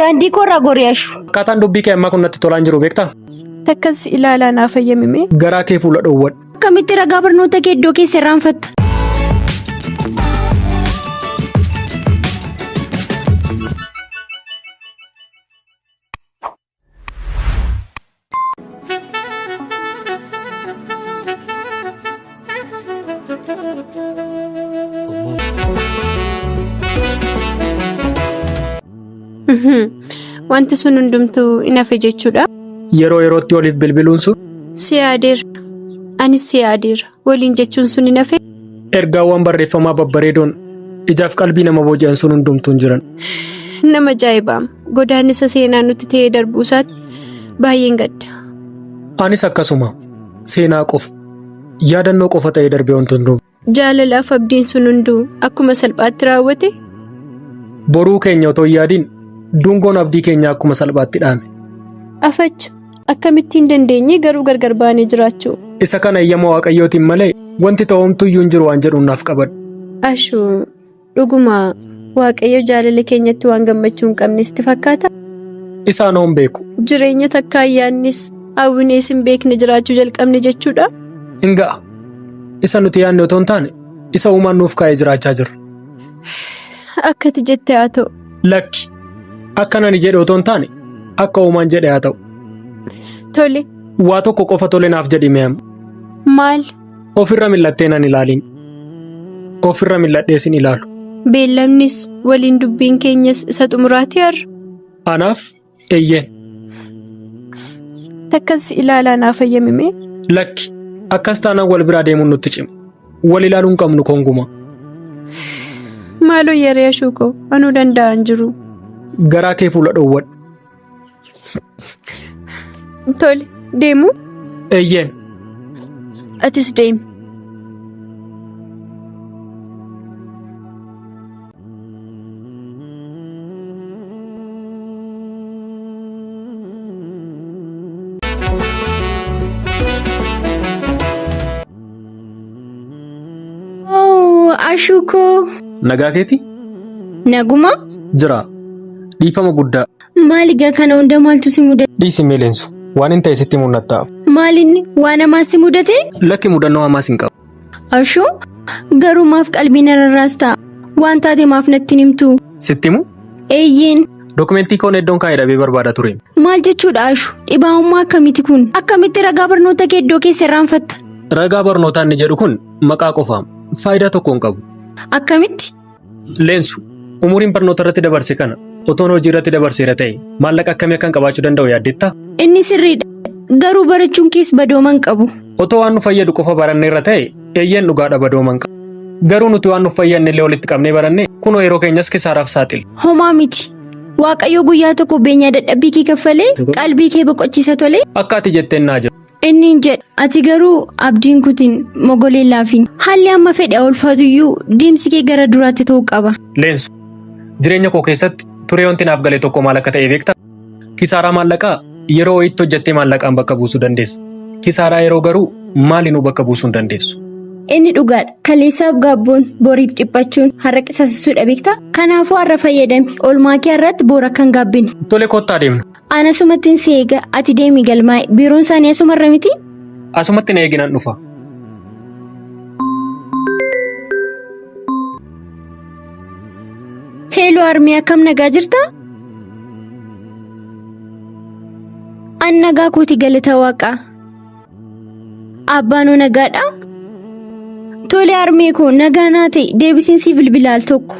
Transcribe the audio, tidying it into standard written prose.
Daandii koorraa gorii Ashu. Akkaataan dubbii kee ammaa kun natti tolaan jiru beektaa? Takkan si ilaalaa naaf hayyamime. Garaa kee fuula dhoowwadhu. Akkamitti ragaa barnoota kee iddoo keessa irraanfatta? Wanti sun hundumtuu in hafe jechuudha. Yeroo yerootti waliif bilbiluun sun Si yaadeera. Anis si yaadeera. Waliin jechuun sun hin hafe. ergaawwan barreeffamaa babbareedoon ijaaf qalbii nama booji'an sun hundumtuu hin jiran. Nama ajaa'ibaam. Godaannisa seenaa nutti ta'ee darbuu isaatti baay'een gadda. Anis akkasuma seenaa qofa yaadannoo qofa ta'ee darbee wanti hundumtu. Jaalalaaf abdiin sun hunduu akkuma salphaatti raawwate. Boruu keenya otoo hin yaadiin dungoon abdii keenyaa akkuma salphaatti dhaame. Afacha akkamittiin dandeenye garuu gargar baanee jiraachuu. Isa kana eeyyama Waaqayyootiin malee wanti ta'umtu iyyuu hin jiru waan jedhuun naaf qabadhu. Ashuu dhuguma Waaqayyo jaalala keenyatti waan gammachuu hin qabne sitti fakkaata? Isaan hoon beeku. Jireenya takka ayyaannis hawwinees hin beekne jiraachuu jalqabne jechuudha. Hin ga'a. Isa nuti yaadne otoo hin taane isa uumaan nuuf kaa'ee jiraachaa jirra. Akka ati jette haa ta'u. Lakki akka nani jedhe otoo hin taane akka uumaan jedhe haa ta'u. Tole Waa tokko qofa tole naaf jedhi mee amma. maal Ofirra mil'attee nan ilaaliin. Ofirra mil'adhee sin ilaalu. beellamnis waliin dubbiin keenyas isa xumuraati har'a. Anaaf eeyyeen. Takkan si ilaalaa naaf hayyamime. Lakki akkas taanaan wal biraa deemuun nutti cima. Wal ilaaluu hin qabnu konguma. Maaloo yeree ashuu koo anuu danda'an jiru. Garaa kee fuula dhoowwadhu. Tole deemu Eeyyeen. atis deemi. Oo, Ashuu koo. Nagaa keeti? Naguma? Jira. Dhiifama guddaa. Maali gaa kana hunda maaltu si mudate? Dhiisi mee leensu. Waan hin ta'e sitti mul'attaaf. Maalinni waan hamaa si mudate? Lakki mudannoo hamaas hin qabu. Ashuu garuu maaf qalbii na rarraasta? Waan taate maaf natti hin himtu? Sitti himu? Eeyyeen. Dokumentii koon iddoon kaa'ee dhabee barbaada ture. Maal jechuudha Ashu? Dhibaa'ummaa akkamiiti kun? Akkamitti ragaa barnoota kee iddoo keessa irraanfatta? Ragaa barnootaa inni jedhu kun maqaa qofaam. Faayidaa tokko hin qabu. Akkamitti? Leensu, umuriin barnoota irratti dabarse kana otoon hojii irratti dabarseera ta'e maallaqa akkamii akkan qabaachuu danda'u yaaddetta? Inni sirriidha. Garuu barachuun kees badooma hin qabu. Otoo waan nu fayyadu qofa baranneerra ta'e eeyyeen dhugaadha badooma hin qabu. Garuu nuti waan nu fayyadne illee walitti qabnee baranne kunoo yeroo keenyas kisaaraaf saaxile. Homaa miti. Waaqayyo guyyaa tokko beenyaa dadhabbii kee kaffalee qalbii kee boqochiisa tole. Akka ati jetteen naa jedhu. Inni hin jedha. Ati garuu abdiin kutin mogoleen laafiin. Haalli amma fedhe ulfaatuyyuu deemsi kee gara duraatti ta'uu qaba. Leensu, jireenya koo keessatti turee wanti naaf gale tokko maal akka ta'e beektaa? Kisaaraa maallaqaa yeroo wayiitti hojjettee maallaqaan bakka buusuu dandeessa. Kisaaraa yeroo garuu maalinuu bakka buusuu hin dandeessu. Inni dhugaadha. Kaleessaaf gaabbuun boriif dhiphachuun har'a qisaasessuudha beektaa? Kanaafuu har'a fayyadami. Oolmaa kee har'atti boora akka hin gaabbine. Tole kottaa deemna. Ana asumattiin si eega. Ati deemi galmaa'e. Biiroon isaanii asumarra miti? Asumatti na eegi nan dhufa. Heeloo armee akkam nagaa jirtaa? An nagaa kooti galata waaqaa. Abbaanoo nagaadha? Tole armee koo nagaa naa ta'e deebisiin si bilbila al tokko.